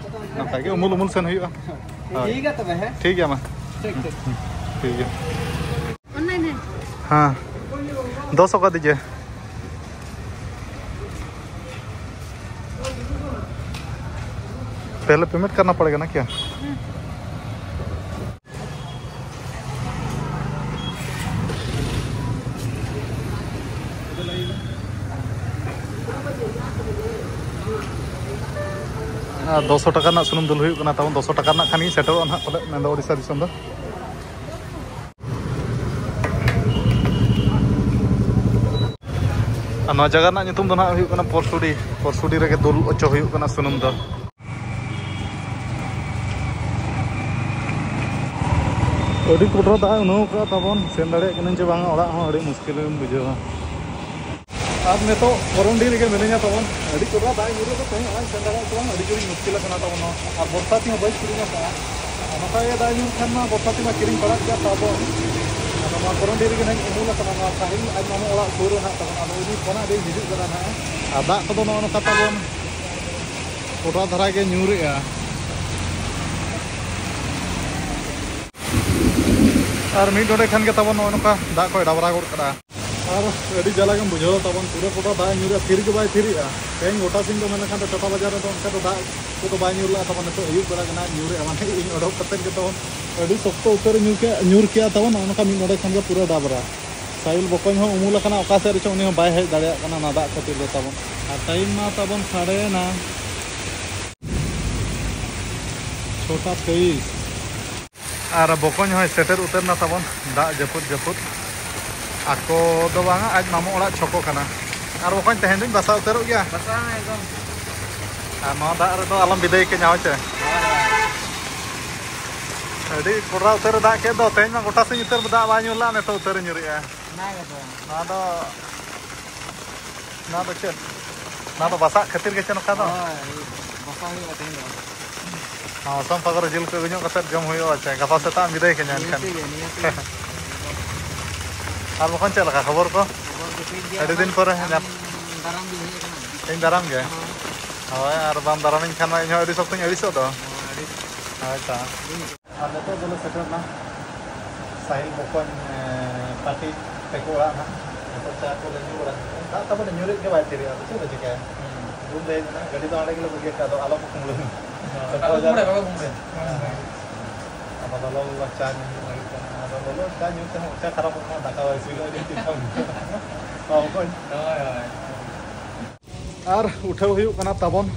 ᱱᱚᱝᱠᱟ ᱜᱮ ᱩᱢᱩᱞ ᱩᱢᱩᱞ ᱥᱮᱱ ᱦᱩᱭᱩᱜᱼᱟ᱾ ᱦᱳᱭ᱾ ᱴᱷᱤᱠ ᱜᱮᱭᱟ ᱛᱚᱵᱮ, ᱦᱮᱸ? ᱴᱷᱤᱠ ᱜᱮᱭᱟ ᱢᱟ᱾ ᱴᱷᱤᱠ, ᱴᱷᱤᱠ᱾ ᱴᱷᱤᱠ ᱜᱮᱭᱟ᱾ ऑनलाइन है। हाँ, दो सौ का दीजिए। पहले पेमेंट करना पड़ेगा ना क्या? ᱟᱨ ᱫᱩᱥᱚ ᱴᱟᱠᱟ ᱨᱮᱱᱟᱜ ᱥᱩᱱᱩᱢ ᱫᱩᱞ ᱦᱩᱭᱩᱜ ᱠᱟᱱᱟ ᱛᱟᱵᱚᱱ᱾ ᱫᱩᱥᱚ ᱴᱟᱠᱟ ᱨᱮᱱᱟᱜ ᱠᱷᱟᱱ ᱜᱮ ᱥᱮᱴᱮᱨᱚᱜᱼᱟ ᱱᱟᱦᱟᱜ ᱯᱟᱞᱮ, ᱢᱮᱱᱫᱚ ᱳᱰᱤᱥᱟ ᱫᱤᱥᱚᱢ ᱫᱚ᱾ ᱟᱨ ᱱᱚᱣᱟ ᱡᱟᱭᱜᱟ ᱨᱮᱱᱟᱜ ᱧᱩᱛᱩᱢ ᱫᱚ ᱱᱟᱦᱟᱜ ᱦᱩᱭᱩᱜ ᱠᱟᱱᱟ ᱯᱚᱨᱥᱩᱰᱤ᱾ ᱯᱚᱨᱥᱩᱰᱤ ᱨᱮᱜᱮ ᱫᱩᱞ ᱦᱚᱪᱚ ᱦᱩᱭᱩᱜ ᱠᱟᱱᱟ ᱥᱩᱱᱩᱢ ᱫᱚ᱾ ᱟᱹᱰᱤ ᱠᱚᱰᱨᱟ ᱫᱟᱜ ᱮ ᱩᱱᱟᱹᱣ ᱠᱟᱜᱼᱟ ᱛᱟᱵᱚᱱ, ᱥᱮᱱ ᱫᱟᱲᱮᱭᱟᱜ ᱠᱟᱹᱱᱟᱹᱧ ᱪᱮ ᱵᱟᱝᱟ ᱚᱲᱟᱜ ᱦᱚᱸ ᱟᱹᱰᱤ ᱢᱩᱥᱠᱤᱞ ᱜᱮᱢ ᱵᱩᱡᱷᱟᱹᱣᱟ᱾ ᱟᱨ ᱱᱤᱛᱚᱜ ᱠᱚᱨᱚᱱᱰᱤ ᱨᱮᱜᱮ ᱢᱤᱱᱟᱹᱧᱟ ᱛᱟᱵᱚᱱ, ᱟᱹᱰᱤ ᱠᱚᱰᱨᱟ ᱫᱟᱜ ᱧᱩᱨᱩᱜ ᱫᱚ ᱛᱮᱦᱮᱧ ᱚᱲᱟᱜ ᱤᱧ ᱥᱮᱱ ᱫᱟᱲᱮᱭᱟᱜ ᱪᱮ ᱵᱟᱝ, ᱟᱹᱰᱤ ᱡᱳᱨᱤᱧ ᱢᱩᱥᱠᱤᱞ ᱟᱠᱟᱱᱟ ᱛᱟᱵᱚᱱ᱾ ᱟᱨ ᱵᱚᱨᱥᱟ ᱛᱮᱦᱚᱸ ᱵᱟᱹᱧ ᱠᱤᱨᱤᱧ ᱟᱠᱟᱫᱼᱟ, ᱟᱨ ᱱᱚᱝᱠᱟ ᱜᱮ ᱫᱟᱜ ᱧᱩᱨ ᱠᱷᱟᱱ ᱢᱟ ᱵᱚᱨᱥᱟ ᱛᱮᱢᱟ ᱠᱤᱨᱤᱧ ᱯᱟᱲᱟᱜ ᱜᱮᱭᱟ ᱛᱟᱵᱚᱱ᱾ ᱟᱫᱚ ᱱᱚᱣᱟ ᱠᱚᱨᱚᱱᱰᱤ ᱨᱮᱜᱮ ᱱᱟᱦᱟᱜ ᱤᱧ ᱩᱢᱩᱞ ᱟᱠᱟᱱᱟ, ᱱᱚᱣᱟ ᱥᱟᱦᱤᱞ ᱟᱡ ᱢᱟᱢᱩ ᱚᱲᱟᱜ ᱥᱩᱨ ᱨᱮ ᱱᱟᱦᱟᱜ ᱛᱟᱵᱚᱱ᱾ ᱟᱫᱚ ᱩᱱᱤ ᱯᱷᱳᱱ ᱟᱫᱮᱧ ᱦᱤᱡᱩᱜ ᱠᱟᱱᱟ ᱱᱟᱦᱟᱜ᱾ ᱟᱨ ᱫᱟᱜ ᱠᱚᱫᱚ ᱱᱚᱜᱼᱚ ᱱᱚᱝᱠᱟ ᱛᱟᱵᱚᱱ ᱠᱚᱰᱨᱟ ᱫᱷᱟᱨᱟ ᱜᱮ ᱧᱩᱨᱮᱜᱼᱟ᱾ ᱟᱨ ᱢᱤᱫ ᱰᱚᱸᱰᱮ ᱠᱷᱟᱱ ᱜᱮ ᱛᱟᱵᱚᱱ ᱱᱚᱜᱼᱚ ᱱᱚᱝᱠᱟ ᱫᱟᱜ ᱠᱚᱭ ᱰᱟᱵᱽᱨᱟ ᱜᱚᱫ ᱠᱟᱜᱼᱟ᱾ ᱟᱨ ᱟᱹᱰᱤ ᱡᱟᱞᱟ ᱜᱮᱢ ᱵᱩᱡᱷᱟᱹᱣ ᱛᱟᱵᱚᱱ, ᱯᱩᱨᱟᱹ ᱴᱚᱴᱷᱟ ᱫᱟᱜ ᱧᱩᱨᱮᱜᱼᱟ, ᱛᱷᱤᱨ ᱜᱮ ᱵᱟᱭ ᱛᱷᱤᱨᱮᱜᱼᱟ᱾ ᱛᱮᱦᱮᱧ ᱜᱚᱴᱟ ᱥᱤᱧ ᱫᱚ ᱢᱮᱱ ᱞᱮᱠᱷᱟᱱ ᱫᱚ ᱴᱟᱴᱟ ᱵᱟᱡᱟᱨ ᱨᱮᱫᱚ ᱚᱱᱠᱟ ᱫᱚ ᱫᱟᱜ ᱠᱚᱫᱚ ᱵᱟᱭ ᱧᱩᱨ ᱞᱮᱜᱼᱟ ᱛᱟᱵᱚᱱ᱾ ᱱᱤᱛᱚᱜ ᱟᱹᱭᱩᱵ ᱵᱮᱲᱟ ᱜᱮ ᱱᱟᱦᱟᱜ ᱧᱩᱨᱮᱜᱼᱟ, ᱢᱟᱱᱮ ᱤᱧ ᱚᱰᱚᱠ ᱠᱟᱛᱮᱫ ᱜᱮ ᱛᱟᱵᱚᱱ ᱟᱹᱰᱤ ᱥᱚᱠᱛᱚ ᱩᱛᱟᱹᱨᱮ ᱧᱩᱨ ᱠᱮᱜᱼᱟ, ᱧᱩᱨ ᱠᱮᱜᱼᱟ ᱛᱟᱵᱚᱱ᱾ ᱱᱚᱜᱼᱚ ᱱᱚᱝᱠᱟ ᱢᱤᱫ ᱰᱚᱸᱰᱮ ᱠᱷᱚᱱ ᱜᱮ ᱯᱩᱨᱟᱹ ᱰᱟᱵᱨᱟ᱾ ᱥᱟᱭᱤᱞ ᱵᱚᱠᱚᱧ ᱦᱚᱸ ᱩᱢᱩᱞ ᱟᱠᱟᱱᱟ ᱚᱠᱟ ᱥᱮᱫ ᱨᱮᱪᱚ, ᱩᱱᱤ ᱦᱚᱸ ᱵᱟᱭ ᱦᱮᱡ ᱫᱟᱲᱮᱭᱟᱜ ᱠᱟᱱᱟ ᱚᱱᱟ ᱫᱟᱜ ᱠᱷᱟᱹᱛᱤᱨ ᱫᱚ ᱛᱟᱵᱚᱱ᱾ ᱟᱨ ᱴᱟᱭᱤᱢ ᱢᱟ ᱛᱟᱵᱚᱱ ᱥᱟᱰᱮᱭᱮᱱᱟ ᱪᱷᱚᱴᱟ ᱛᱮᱭᱤᱥ᱾ ᱟᱨ ᱵᱚᱠᱚᱧ ᱦᱚᱸᱭ ᱥᱮᱴᱮᱨ ᱩᱛᱟᱹᱨ ᱱᱟ ᱛᱟᱵᱚᱱ, ᱫᱟᱜ ᱡᱟᱹᱯᱩᱫ ᱡᱟᱹᱯᱩᱫ᱾ ᱟᱠᱚ ᱫᱚ ᱵᱟᱝᱟ, ᱟᱡ ᱢᱟᱢᱩ ᱚᱲᱟᱜ ᱪᱷᱚᱠᱚ ᱠᱟᱱᱟ᱾ ᱟᱨ ᱵᱚᱠᱚᱧ, ᱛᱮᱦᱮᱧ ᱫᱚᱧ ᱵᱟᱥᱟ ᱩᱛᱟᱹᱨᱚᱜ ᱜᱮᱭᱟ᱾ ᱵᱟᱥᱟ ᱢᱮ ᱮᱠᱫᱚᱢ᱾ ᱟᱨ ᱱᱚᱣᱟ ᱫᱟᱜ ᱨᱮᱫᱚ ᱟᱞᱚᱢ ᱵᱤᱫᱟᱹᱭ ᱠᱟᱹᱧᱟ, ᱦᱳᱭ ᱪᱮ? ᱦᱳᱭ, ᱦᱳᱭ᱾ ᱟᱹᱰᱤ ᱠᱚᱰᱨᱟ ᱩᱛᱟᱹᱨᱮ ᱫᱟᱜ ᱠᱮᱫ ᱫᱚ᱾ ᱛᱮᱦᱮᱧ ᱢᱟ ᱜᱚᱴᱟ ᱥᱤᱧ ᱩᱛᱟᱹᱨ ᱫᱟᱜ ᱵᱟᱭ ᱧᱩᱨ ᱞᱮᱜᱼᱟ, ᱱᱤᱛᱚᱜ ᱩᱛᱟᱹᱨᱮ ᱧᱩᱨᱮᱜᱼᱟ᱾ ᱚᱱᱟ ᱜᱮᱛᱚ᱾ ᱱᱚᱣᱟ ᱫᱚ, ᱱᱚᱣᱟ ᱫᱚ ᱪᱮᱫ? ᱱᱚᱣᱟ ᱫᱚ ᱵᱟᱥᱟᱜ ᱠᱷᱟᱹᱛᱤᱨ ᱜᱮ ᱪᱮ ᱱᱚᱝᱠᱟ ᱫᱚ? ᱦᱳᱭ, ᱵᱟᱥᱟ ᱦᱩᱭᱩᱜᱼᱟ ᱛᱮᱦᱮᱧ ᱫᱚ᱾ ᱱᱚᱣᱟ ᱥᱚᱢ ᱯᱟᱜᱚᱨ ᱡᱤᱞ ᱠᱚ ᱟᱹᱜᱩ ᱧᱚᱜ ᱠᱟᱛᱮᱫ ᱡᱚᱢ ᱦᱩᱭᱩᱜᱼᱟ ᱪᱮ? ᱜᱟᱯᱟ ᱥᱮᱛᱟᱜ ᱮᱢ ᱵᱤᱫᱟᱹᱭ ᱠᱟᱹᱧᱟ ᱮᱱᱠᱷᱟᱱ᱾ ᱱᱤᱭᱟᱹᱛᱤ ᱜᱮ, ᱱᱤᱭᱟᱹᱛᱤ ᱜᱮ᱾ ᱟᱨ ᱵᱟᱠᱷᱟᱱ ᱪᱮᱫ ᱞᱮᱠᱟ ᱠᱷᱚᱵᱚᱨ ᱠᱚ? ᱠᱷᱚᱵᱚᱨ ᱫᱚ ᱴᱷᱤᱠ ᱜᱮᱭᱟ, ᱟᱹᱰᱤ ᱫᱤᱱ ᱟᱢ ᱯᱚᱨᱮ ᱧᱟᱯ- ᱫᱟᱨᱟᱢ ᱜᱮ ᱦᱮᱡ ᱟᱠᱟᱱᱟ᱾ ᱤᱧ ᱫᱟᱨᱟᱢ ᱜᱮ? ᱦᱳᱭ᱾ ᱦᱳᱭ, ᱟᱨ ᱵᱟᱢ ᱫᱟᱨᱟᱢᱤᱧ ᱠᱷᱟᱱ ᱢᱟ ᱤᱧ ᱦᱚᱸ ᱟᱹᱰᱤ ᱥᱚᱠᱛᱚᱧ ᱟᱹᱲᱤᱥᱚᱜ ᱫᱚ᱾ ᱦᱳᱭ, ᱟᱹᱰᱤ ᱦᱳᱭ ᱛᱚ᱾ ᱫᱤᱱ ᱟᱨ ᱱᱤᱛᱚᱜ ᱫᱚᱞᱮ ᱥᱮᱴᱮᱨ ᱮᱱᱟ ᱥᱟᱦᱤᱞ ᱵᱚᱠᱚᱧ, ᱮ, ᱯᱟᱴᱤ ᱛᱟᱠᱚ ᱚᱲᱟᱜ ᱱᱟᱜ᱾ ᱱᱤᱛᱚᱜ ᱪᱟ ᱠᱚᱞᱮ ᱧᱩ ᱵᱟᱲᱟ ᱠᱮᱫᱟ᱾ ᱫᱟᱜ ᱛᱟᱵᱚᱱ ᱧᱩᱨᱮᱫ ᱜᱮ ᱵᱟᱭ ᱛᱷᱤᱨᱮᱜᱼᱟ, ᱟᱫᱚ ᱪᱮᱫ ᱞᱮ ᱪᱤᱠᱟᱹᱭᱟ? ᱦᱩᱸ᱾ ᱫᱩᱞ ᱫᱚ ᱦᱮᱡ ᱮᱱᱟ, ᱜᱟᱹᱰᱤ ᱫᱚ ᱦᱟᱸᱰᱮ ᱜᱮᱞᱮ ᱵᱟᱹᱜᱤ ᱠᱟᱜᱼᱟ, ᱟᱫᱚ ᱟᱞᱚ ᱠᱚ ᱠᱩᱢᱵᱽᱲᱩᱭ᱾ ᱦᱳᱭ, ᱥᱮᱴᱮᱨ ᱟᱞᱚ ᱠᱚ ᱵᱟᱡᱟᱨ ᱠᱩᱢᱵᱽᱲᱩᱭᱟ, ᱨᱮ᱾ ᱵᱟᱠᱚ ᱠᱩᱢᱵᱽᱲᱩᱭᱟ᱾ ᱦᱮᱸ, ᱦᱮᱸ᱾ ᱟᱫᱚ ᱞᱚᱞᱚ ᱞᱚᱞᱚ ᱪᱟ ᱧᱩ ᱛᱮᱦᱚᱸ ᱪᱟ ᱠᱷᱟᱨᱟᱯᱚᱜ ᱠᱟᱱᱟ, ᱫᱟᱠᱟ ᱵᱟᱭ ᱤᱥᱤᱱᱚᱜᱼᱟ, ᱟᱹᱰᱤ ᱪᱤᱱᱛᱟᱹ ᱵᱩᱡᱷᱟᱹᱜᱼᱟ᱾ ᱵᱟᱵᱚᱠᱚᱧ᱾ ᱦᱳᱭ, ᱦᱳᱭ᱾ ᱟᱨ ᱩᱴᱷᱟᱹᱣ ᱦᱩᱭᱩᱜ ᱠᱟᱱᱟ ᱛᱟᱵᱚᱱ᱾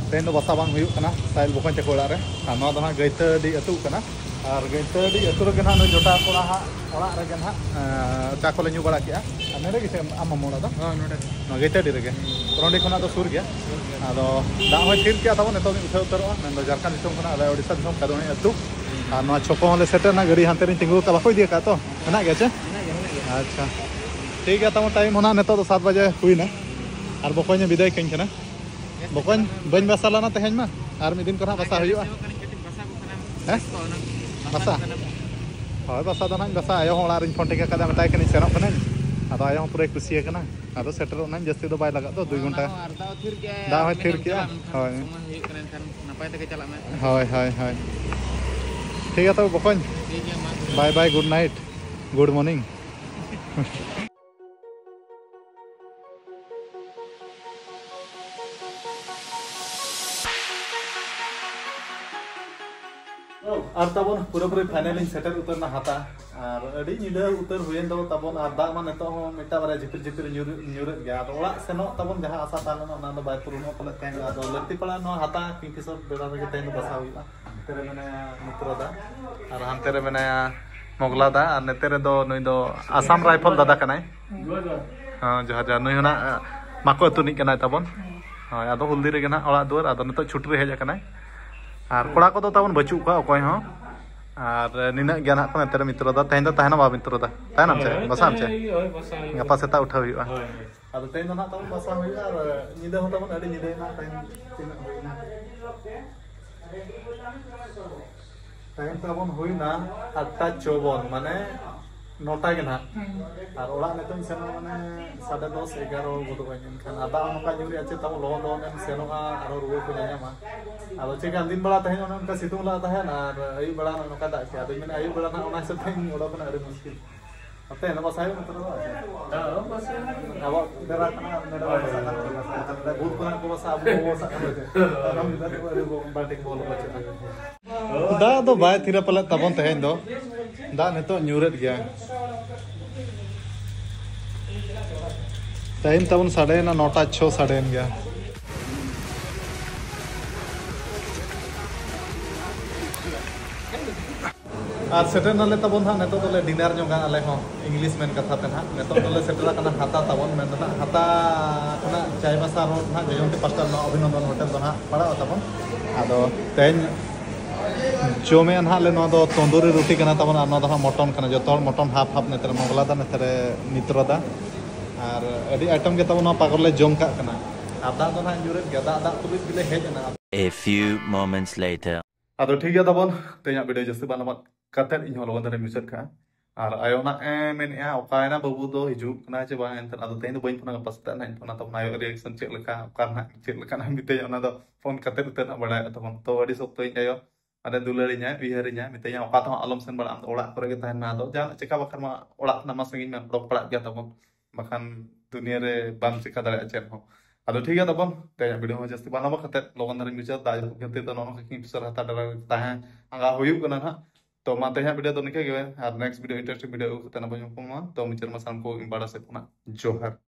ᱛᱮᱦᱮᱧ ᱫᱚ ᱵᱟᱥᱟ ᱵᱟᱝ ᱦᱩᱭᱩᱜ ᱠᱟᱱᱟ ᱥᱟᱦᱤᱞ ᱵᱚᱠᱚᱧ ᱛᱟᱠᱚ ᱚᱲᱟᱜ ᱨᱮ᱾ ᱟᱨ ᱱᱚᱣᱟ ᱫᱚ ᱦᱟᱸᱜ ᱜᱟᱹᱭᱛᱟᱹᱰᱤ ᱟᱹᱛᱩ ᱠᱟᱱᱟ᱾ ᱟᱨ ᱜᱟᱹᱭᱛᱟᱹᱰᱤ ᱟᱹᱛᱩ ᱨᱮᱜᱮ ᱱᱟᱦᱟᱜ ᱱᱩᱭ ᱡᱚᱴᱟᱣ ᱠᱚᱲᱟ ᱦᱟᱸᱜ ᱚᱲᱟᱜ ᱨᱮᱜᱮ ᱱᱟᱦᱟᱜ, ᱮᱸ, ᱪᱟ ᱠᱚᱞᱮ ᱧᱩ ᱵᱟᱲᱟ ᱠᱮᱜᱼᱟ᱾ ᱟᱨ ᱱᱚᱰᱮ ᱜᱮ ᱥᱮ ᱟᱢ ᱢᱟᱢᱩ ᱚᱲᱟᱜ ᱫᱚ? ᱦᱳᱭ, ᱱᱚᱰᱮ᱾ ᱱᱚᱣᱟ ᱜᱟᱹᱭᱛᱟᱹᱰᱤ ᱨᱮᱜᱮ᱾ ᱦᱩᱸ᱾ ᱨᱚᱸᱰᱤ ᱠᱷᱚᱱᱟᱜ ᱫᱚ ᱥᱩᱨ ᱜᱮᱭᱟ᱾ ᱥᱩᱨ ᱜᱮᱭᱟ᱾ ᱟᱫᱚ ᱫᱟᱜ ᱦᱚᱸᱭ ᱛᱷᱤᱨ ᱠᱮᱜᱼᱟ ᱛᱟᱵᱚᱱ, ᱱᱤᱛᱚᱜ ᱫᱚ ᱩᱴᱷᱟᱹᱣ ᱩᱛᱟᱹᱨᱚᱜᱼᱟ᱾ ᱢᱮᱱᱫᱚ ᱡᱷᱟᱲᱠᱷᱚᱸᱰ ᱫᱤᱥᱚᱢ ᱠᱷᱚᱱᱟᱜ ᱟᱞᱮ ᱳᱰᱤᱥᱟ ᱫᱤᱥᱚᱢ ᱠᱟᱫᱣᱟᱱᱤ ᱟᱹᱛᱩ᱾ ᱦᱩᱸ᱾ ᱟᱨ ᱱᱚᱣᱟ ᱪᱷᱚᱠᱚ ᱦᱚᱸᱞᱮ ᱥᱮᱴᱮᱨ ᱮᱱᱟ, ᱜᱟᱹᱰᱤ ᱦᱟᱱᱛᱮ ᱨᱤᱧ ᱛᱤᱸᱜᱩ ᱟᱠᱟᱫ, ᱵᱟᱠᱚ ᱤᱫᱤ ᱟᱠᱟᱫ ᱛᱚ? ᱢᱮᱱᱟᱜ ᱜᱮᱭᱟ, ᱢᱮᱱᱟᱜ ᱜᱮᱭᱟ᱾ ᱟᱪᱪᱷᱟ, ᱴᱷᱤᱠ ᱜᱮᱭᱟ, ᱛᱟᱵᱚᱱ ᱴᱟᱭᱤᱢ ᱦᱚᱸ ᱱᱟᱜ ᱱᱤᱛᱚᱜ ᱫᱚ ᱥᱟᱛ ᱵᱟᱡᱮ ᱦᱩᱭᱱᱟ᱾ ᱟᱨ ᱵᱚᱠᱚᱧ ᱮ ᱵᱤᱫᱟᱹᱭ ᱠᱟᱹᱧ ᱠᱟᱱᱟ᱾ ᱵᱚᱠᱚᱧ, ᱵᱟᱹᱧ ᱵᱟᱥᱟ ᱞᱮᱱᱟ ᱛᱮᱦᱮᱧ ᱢᱟ, ᱟᱨ ᱢᱤᱫ ᱫᱤᱱ ᱠᱚᱨᱮ ᱦᱟᱸᱜ ᱵᱟᱥᱟ ᱦᱩᱭᱩᱜᱼᱟ᱾ ᱦᱮᱸ? ᱵᱟᱥᱟ? ᱦᱳᱭ, ᱵᱟᱥᱟ ᱫᱚ ᱱᱟᱦᱟᱜ ᱤᱧ ᱵᱟᱥᱟ᱾ ᱟᱭᱳ ᱦᱚᱸ ᱚᱲᱟᱜ ᱨᱤᱧ ᱯᱷᱳᱱ ᱴᱷᱤᱠ ᱟᱠᱟᱫᱟ, ᱢᱮᱛᱟᱭ ᱠᱟᱹᱱᱟᱹᱧ ᱥᱮᱱᱚᱜ ᱠᱟᱹᱱᱟᱹᱧ᱾ ᱟᱫᱚ ᱟᱭᱳ ᱦᱚᱸ ᱯᱩᱨᱟᱹᱭ ᱠᱩᱥᱤ ᱟᱠᱟᱱᱟ᱾ ᱟᱫᱚ ᱥᱮᱴᱮᱨᱚᱜ ᱱᱟᱹᱧ, ᱡᱟᱹᱥᱛᱤ ᱫᱚ ᱵᱟᱭ ᱞᱟᱜᱟᱜ ᱫᱚ, ᱫᱩᱭ ᱜᱷᱚᱱᱴᱟ᱾ ᱦᱚᱸ ᱟᱨ ᱫᱟᱜ ᱦᱚᱸ ᱛᱷᱤᱨ ᱠᱮᱜᱼᱟᱭ, ᱫᱟᱜ ᱦᱚᱸᱭ ᱢᱮᱱ ᱛᱷᱤᱨ ᱠᱟᱫᱟᱢ, ᱠᱮᱜᱼᱟ᱾ ᱮᱱᱠᱷᱟᱱ ᱦᱳᱭ᱾ ᱥᱚᱢᱚᱭ ᱦᱩᱭᱩᱜ ᱠᱟᱱᱟ, ᱮᱱᱠᱷᱟᱱ ᱱᱟᱯᱟᱭ ᱛᱮᱜᱮ ᱪᱟᱞᱟᱜ ᱢᱮ᱾ ᱦᱳᱭ, ᱦᱳᱭ, ᱦᱳᱭ᱾ ᱴᱷᱤᱠ ᱜᱮᱭᱟ, ᱢᱟ ᱛᱚᱵᱮ᱾ Bye bye, good night, good morning᱾ ᱟᱨ ᱛᱟᱵᱚᱱ ᱯᱩᱨᱟᱹᱯᱩᱨᱤ ᱯᱷᱟᱭᱱᱟᱞᱤᱧ ᱥᱮᱴᱮᱨ ᱩᱛᱟᱹᱨ ᱮᱱᱟ ᱦᱟᱛᱟ᱾ ᱟᱨ ᱟᱹᱰᱤ ᱧᱤᱫᱟᱹ ᱩᱛᱟᱹᱨ ᱦᱩᱭᱮᱱ ᱛᱟᱵᱚᱱ ᱛᱟᱵᱚᱱ, ᱟᱨ ᱫᱟᱜ ᱢᱟ ᱱᱤᱛᱚᱜ ᱦᱚᱸ ᱢᱤᱫᱴᱟᱝ ᱵᱟᱨᱭᱟ ᱡᱷᱤᱯᱤᱨ ᱡᱷᱤᱯᱤᱨ ᱧᱩᱨ ᱧᱩᱨᱮᱫ ᱜᱮᱭᱟ᱾ ᱟᱫᱚ ᱚᱲᱟᱜ ᱥᱮᱱᱚᱜ ᱛᱟᱵᱚᱱ ᱡᱟᱦᱟᱸ ᱟᱥᱟ ᱛᱟᱦᱮᱸ ᱞᱮᱱᱟ, ᱚᱱᱟ ᱫᱚ ᱵᱟᱭ ᱯᱩᱨᱩᱱᱚᱜ ᱯᱟᱞᱮᱫ ᱛᱮᱦᱮᱧ ᱫᱚ᱾ ᱟᱫᱚ ᱞᱟᱹᱠᱛᱤ ᱯᱟᱲᱟᱜ ᱱᱚᱣᱟ ᱦᱟᱛᱟ ᱠᱤᱝᱯᱷᱤᱥᱟᱨ ᱵᱮᱲᱟ ᱨᱮᱜᱮ ᱛᱮᱦᱮᱧ ᱫᱚ ᱵᱟᱥᱟ ᱦᱩᱭᱩᱜᱼᱟ᱾ ᱱᱚᱛᱮ ᱨᱮ ᱢᱮᱱᱟᱭᱟ ᱢᱤᱛᱨᱚ ᱫᱟ, ᱟᱨ ᱦᱟᱱᱛᱮ ᱨᱮ ᱢᱮᱱᱟᱭᱟ ᱢᱚᱜᱽᱞᱟ ᱫᱟ, ᱟᱨ ᱱᱚᱛᱮ ᱨᱮᱫᱚ ᱱᱩᱭ ᱫᱚ ᱟᱥᱟᱢ ᱨᱟᱭᱯᱷᱚᱞ ᱫᱟᱫᱟ ᱠᱟᱱᱟᱭ᱾ ᱦᱮᱸ, ᱡᱚᱦᱟᱨ ᱡᱚᱦᱟᱨ᱾ ᱱᱩᱭ ᱦᱚᱸ ᱱᱟᱜ ᱢᱟᱠᱚ ᱟᱹᱛᱩ ᱨᱤᱱᱤᱡ ᱠᱟᱱᱟᱭ ᱛᱟᱵᱚᱱ᱾ ᱦᱳᱭ, ᱟᱫᱚ ᱦᱩᱞᱫᱤ ᱨᱮᱜᱮ ᱱᱟᱜ ᱚᱲᱟᱜ ᱫᱩᱣᱟᱹᱨ, ᱟᱫᱚ ᱱᱤᱛᱚᱜ ᱪᱷᱩᱴᱤ ᱨᱮ ᱦᱮᱡ ᱟᱠᱟᱱᱟᱭ᱾ ᱟᱨ ᱠᱚᱲᱟ ᱠᱚᱫᱚ ᱛᱟᱵᱚᱱ ᱵᱟᱹᱪᱩᱜ ᱠᱚᱣᱟ ᱚᱠᱚᱭ ᱦᱚᱸ᱾ ᱟᱨ ᱱᱤᱱᱟᱹᱜ ᱜᱮ ᱱᱟᱜ ᱠᱚ ᱱᱚᱛᱮ ᱨᱮ ᱢᱤᱛᱨᱚ ᱫᱟ᱾ ᱛᱮᱦᱮᱧ ᱫᱚ ᱛᱟᱦᱮᱱᱟ ᱵᱟ ᱢᱤᱛᱨᱚ ᱫᱟ? ᱛᱟᱦᱮᱱᱟᱢ ᱪᱮ? ᱦᱳᱭ, ᱵᱟᱥᱟᱜ ᱟᱢ ᱪᱮ? ᱛᱮᱦᱮᱧ, ᱦᱳᱭ, ᱵᱟᱥᱟ ᱦᱩᱭᱩᱜᱼᱟ᱾ ᱜᱟᱯᱟ ᱥᱮᱛᱟᱜ ᱩᱴᱷᱟᱹᱣ ᱦᱩᱭᱩᱜᱼᱟ᱾ ᱦᱳᱭ, ᱦᱳᱭ᱾ ᱟᱫᱚ ᱛᱮᱦᱮᱧ ᱫᱚ ᱱᱟᱜ ᱛᱟᱵᱚᱱ ᱵᱟᱥᱟ ᱦᱩᱭᱩᱜᱼᱟ, ᱟᱨ ᱧᱤᱫᱟᱹ ᱦᱚᱸ ᱛᱟᱵᱚᱱ ᱟᱹᱰᱤ ᱧᱤᱫᱟᱹᱭᱮᱱᱟ᱾ ᱴᱟᱭᱤᱢ ᱛᱤᱱᱟᱹᱜ ᱦᱩᱭᱮᱱᱟ? ᱴᱟᱭᱤᱢ ᱛᱟᱵᱚᱱ ᱦᱩᱭᱱᱟ ᱟᱴᱴᱟ ᱪᱚᱣᱵᱚᱱ, ᱢᱟᱱᱮ ᱱᱚᱴᱟ ᱜᱮ ᱱᱟᱦᱟᱜ᱾ ᱦᱩᱸ᱾ ᱟᱨ ᱚᱲᱟᱜ ᱱᱤᱛᱚᱜ ᱤᱧ ᱥᱮᱱᱚᱜᱼᱟ, ᱢᱟᱱᱮ ᱥᱟᱲᱮ ᱫᱚᱥ, ᱮᱜᱟᱨᱚ ᱜᱚᱫᱚᱜᱼᱟ ᱮᱱᱠᱷᱟᱱ᱾ ᱟᱨ ᱫᱟᱜ ᱦᱚᱸ ᱱᱚᱝᱠᱟ ᱧᱩᱨᱮᱜᱼᱟ, ᱪᱮᱫ ᱛᱟᱵᱚᱱ ᱞᱚᱦᱚᱫ ᱞᱚᱦᱚᱫ ᱮᱢ ᱥᱮᱱᱚᱜᱼᱟ, ᱟᱨᱦᱚᱸ ᱨᱩᱣᱟᱹ ᱠᱚ ᱧᱟᱧᱟᱢᱟ᱾ ᱟᱫᱚ ᱪᱮᱫ ᱠᱟᱱ ᱫᱤᱱ ᱵᱮᱲᱟ ᱛᱟᱦᱮᱸ, ᱚᱱᱮ ᱚᱱᱠᱟ ᱥᱤᱛᱩᱝ ᱞᱟᱜ ᱛᱟᱦᱮᱸᱱ, ᱟᱨ ᱟᱹᱭᱩᱵ ᱵᱮᱲᱟ ᱱᱚᱜᱼᱚ ᱱᱚᱝᱠᱟ ᱫᱟᱜ ᱠᱮᱜᱼᱟ᱾ ᱟᱫᱚᱧ ᱢᱮᱱᱟ, ᱟᱹᱭᱩᱵ ᱵᱮᱲᱟ ᱱᱟᱜ ᱚᱱᱟ ᱦᱤᱥᱟᱹᱵ ᱛᱮᱧ ᱚᱰᱚᱠ ᱮᱱᱟ, ᱟᱹᱰᱤ ᱢᱩᱥᱠᱤᱞ᱾ ᱟᱯᱮ ᱱᱚᱣᱟ ᱥᱟᱭ ᱩᱛᱟᱹᱨ ᱫᱚ ᱵᱟᱝ? ᱦᱮᱸ, ᱵᱟᱥ᱾ ᱟᱵᱚᱣᱟᱜ ᱰᱮᱨᱟ ᱠᱟᱱᱟ, ᱱᱚᱰᱮ ᱦᱳᱭ, ᱵᱟᱥᱟ ᱦᱳᱭ᱾ ᱠᱟᱱᱟ, ᱵᱟᱥᱟ ᱠᱟᱱᱟ᱾ ᱵᱷᱩᱛ ᱠᱚ ᱱᱟᱜ ᱠᱚ ᱵᱟᱥᱟ, ᱟᱵᱚ ᱵᱚ ᱵᱟᱥᱟ ᱠᱟᱱᱟ᱾ ᱟᱹᱰᱤ ᱵᱚ-, ᱵᱟᱹᱲᱛᱤ ᱵᱚᱞ ᱵᱟᱹᱪᱩᱜᱼᱟ᱾ ᱫᱟᱜ ᱫᱚ ᱵᱟᱭ ᱛᱷᱤᱨᱟ ᱯᱟᱞᱮᱫ ᱛᱟᱵᱚᱱ ᱛᱮᱦᱮᱧ ᱫᱚ᱾ ᱫᱟᱜ ᱱᱤᱛᱚᱜ ᱧᱩᱨᱮᱫ ᱜᱮᱭᱟ᱾ ᱴᱟᱭᱤᱢ ᱛᱟᱵᱚᱱ ᱥᱟᱰᱮᱭᱮᱱᱟ, ᱱᱚᱴᱟ ᱪᱷᱚ ᱥᱟᱰᱮᱭᱮᱱ ᱜᱮᱭᱟ᱾ ᱟᱨ ᱥᱮᱴᱮᱨ ᱱᱟᱞᱮ ᱛᱟᱵᱚᱱ ᱦᱟᱸᱜ, ᱱᱤᱛᱚᱜ ᱫᱚᱞᱮ ᱰᱤᱱᱟᱨ ᱧᱚᱜᱟ ᱟᱞᱮ ᱦᱚᱸ, ᱤᱝᱞᱤᱥ ᱢᱮᱱ ᱠᱟᱛᱷᱟ ᱛᱮ ᱱᱟᱦᱟᱜ᱾ ᱱᱤᱛᱚᱜ ᱫᱚᱞᱮ ᱥᱮᱴᱮᱨ ᱟᱠᱟᱱᱟ ᱦᱟᱛᱟ ᱛᱟᱵᱚᱱ, ᱢᱮᱱ ᱫᱚ ᱱᱟᱦᱟᱜ ᱦᱟᱛᱟ ᱠᱷᱚᱱᱟᱜ ᱪᱟᱭᱵᱟᱥᱟ ᱨᱳᱰ ᱱᱟᱦᱟᱜ ᱡᱚᱡᱚᱱᱛᱤ ᱯᱟᱥᱴᱟ ᱨᱮ ᱱᱚᱣᱟ ᱚᱵᱷᱤᱱᱚᱱᱫᱚᱱ ᱦᱳᱴᱮᱞ ᱫᱚ ᱱᱟᱦᱟᱜ ᱯᱟᱲᱟᱜᱼᱟ ᱛᱟᱵᱚᱱ᱾ ᱟᱫᱚ ᱛᱮᱦᱮᱧ ᱡᱚᱢᱮᱜᱼᱟ ᱱᱟᱦᱟᱜ ᱞᱮ, ᱱᱚᱣᱟ ᱫᱚ ᱛᱚᱱᱫᱩᱨᱤ ᱨᱩᱴᱤ ᱠᱟᱱᱟ ᱛᱟᱵᱚᱱ, ᱟᱨ ᱱᱚᱣᱟ ᱫᱚ ᱦᱟᱸᱜ ᱢᱚᱴᱚᱱ ᱠᱟᱱᱟ᱾ ᱡᱚᱛᱚ ᱦᱚᱲ ᱢᱚᱴᱚᱱ ᱦᱟᱯ ᱦᱟᱯ, ᱱᱚᱛᱮ ᱨᱮ ᱢᱚᱜᱽᱞᱟ ᱫᱟ, ᱱᱚᱛᱮ ᱨᱮ ᱢᱤᱛᱨᱚ ᱫᱟ᱾ ᱟᱨ ᱟᱹᱰᱤ ᱟᱭᱴᱮᱢ ᱜᱮ ᱛᱟᱵᱚᱱ ᱱᱚᱣᱟ ᱯᱟᱜᱚᱨ ᱞᱮ ᱡᱚᱢ ᱠᱟᱜ ᱠᱟᱱᱟ᱾ ᱟᱨ ᱫᱟᱜ ᱫᱚ ᱱᱟᱦᱟᱜ ᱧᱩᱨᱮᱫ ᱜᱮᱭᱟ, ᱫᱟᱜ ᱫᱟᱜ ᱛᱩᱞᱩᱡ ᱜᱮᱞᱮ ᱦᱮᱡ ᱮᱱᱟ᱾ A few moments later. ᱟᱫᱚ ᱴᱷᱤᱠ ᱜᱮᱭᱟ ᱛᱟᱵᱚᱱ, ᱛᱮᱦᱮᱧᱟᱜ ᱵᱷᱤᱰᱤᱭᱳ ᱡᱟᱹᱥᱛᱤ ᱵᱟᱝ ᱞᱟᱢᱵᱟᱜ ᱠᱟᱛᱮᱫ ᱤᱧ ᱦᱚᱸ ᱞᱚᱜᱚᱱ ᱫᱷᱟᱨᱟ ᱢᱩᱪᱟᱹᱫ ᱠᱟᱜᱼᱟ᱾ ᱟᱨ ᱟᱭᱳ ᱱᱟᱜ ᱮ ᱢᱮᱱᱮᱫᱼᱟ, "ᱚᱠᱟᱭᱮᱱᱟ ᱵᱟᱹᱵᱩ ᱫᱚ, ᱦᱤᱡᱩᱜ ᱠᱟᱱᱟᱭ ᱪᱮ ᱵᱟᱝ?" ᱮᱱᱛᱮ ᱟᱫᱚ ᱛᱮᱦᱮᱧ ᱫᱚ ᱵᱟᱹᱧ ᱯᱷᱳᱱᱟ, ᱜᱟᱯᱟ ᱥᱮᱛᱟᱜ ᱱᱟᱜ ᱤᱧ ᱯᱷᱳᱱᱟ ᱛᱟᱵᱚᱱ᱾ ᱟᱭᱳ ᱨᱤᱭᱮᱠᱥᱚᱱ ᱪᱮᱫ ᱞᱮᱠᱟ, ᱚᱠᱟ ᱱᱟᱜ ᱪᱮᱫ ᱞᱮᱠᱟ ᱱᱟᱜ ᱢᱤᱛᱟᱹᱧᱟ, ᱚᱱᱟ ᱫᱚ ᱯᱷᱳᱱ ᱠᱟᱛᱮᱫ ᱩᱛᱟᱹᱨ ᱱᱟᱜ ᱵᱟᱲᱟᱭᱚᱜᱼᱟ ᱛᱟᱵᱚᱱ᱾ ᱛᱚ ᱟᱹᱰᱤ ᱥᱚᱠᱛᱚ ᱤᱧ ᱟᱭᱳ ᱢᱟᱱᱮ ᱫᱩᱞᱟᱹᱲᱤᱧᱟᱭ, ᱩᱭᱦᱟᱹᱨᱤᱧᱟᱭ, ᱢᱤᱛᱟᱹᱧᱟ, "ᱚᱠᱟ ᱛᱮᱦᱚᱸ ᱟᱞᱚᱢ ᱥᱮᱱ ᱵᱟᱲᱟᱜᱼᱟ, ᱟᱢ ᱫᱚ ᱚᱲᱟᱜ ᱠᱚᱨᱮ ᱜᱮ ᱛᱟᱦᱮᱱ ᱢᱮ, ᱟᱫᱚ ᱡᱟᱦᱟᱱᱟᱜ ᱪᱮᱠᱟ ᱵᱟᱠᱷᱟᱱ ᱢᱟ ᱚᱲᱟᱜ ᱠᱷᱚᱱᱟᱜ ᱢᱟ ᱥᱟᱺᱜᱤᱧ ᱢᱮ, ᱚᱰᱚᱠ ᱯᱟᱲᱟᱜ ᱜᱮᱭᱟ ᱛᱟᱵᱚᱱ, ᱵᱟᱠᱷᱟᱱ ᱫᱩᱱᱤᱭᱟᱹ ᱨᱮ ᱵᱟᱢ ᱪᱮᱠᱟ ᱫᱟᱲᱮᱭᱟᱜᱼᱟ ᱪᱮᱫ ᱦᱚᱸ᱾ ᱟᱫᱚ ᱴᱷᱤᱠ ᱜᱮᱭᱟ ᱛᱟᱵᱚᱱ, ᱛᱮᱦᱮᱧᱟᱜ video ᱦᱚᱸ ᱡᱟᱹᱥᱛᱤ ᱵᱟᱝ ᱞᱚᱢᱵᱟ ᱠᱟᱛᱮ ᱞᱚᱜᱚᱱ ᱫᱷᱟᱨᱟᱧ ᱢᱩᱪᱟᱹᱫ ᱫᱟ᱾ ᱡᱟᱹᱯᱩᱫ ᱠᱷᱟᱹᱛᱤᱨ ᱛᱮ ᱱᱚᱜᱼᱚ ᱱᱚᱝᱠᱟ ᱠᱤᱝᱯᱷᱤᱥᱟᱨ ᱦᱟᱛᱟᱣ ᱰᱟᱨᱟ ᱛᱟᱦᱮᱸ ᱟᱸᱜᱟ ᱦᱩᱭᱩᱜ ᱠᱟᱱᱟ ᱱᱟᱦᱟᱜ᱾ ᱛᱚ ᱢᱟ ᱛᱮᱦᱮᱧᱟᱜ video ᱫᱚ ᱱᱤᱝᱠᱟᱹ ᱜᱮ, ᱟᱨ next video interesting video ᱟᱹᱜᱩ ᱠᱟᱛᱮ ᱱᱟᱜ ᱵᱚᱱ ᱧᱟᱯᱟᱢᱟ᱾ ᱛᱚ ᱢᱩᱪᱟᱹᱫ ᱢᱟ ᱥᱟᱱᱟᱢ ᱠᱚ ᱤᱧ ᱯᱟᱦᱴᱟ ᱥᱮᱫ ᱠᱷᱚᱱᱟᱜ ᱡᱚᱦᱟᱨ᱾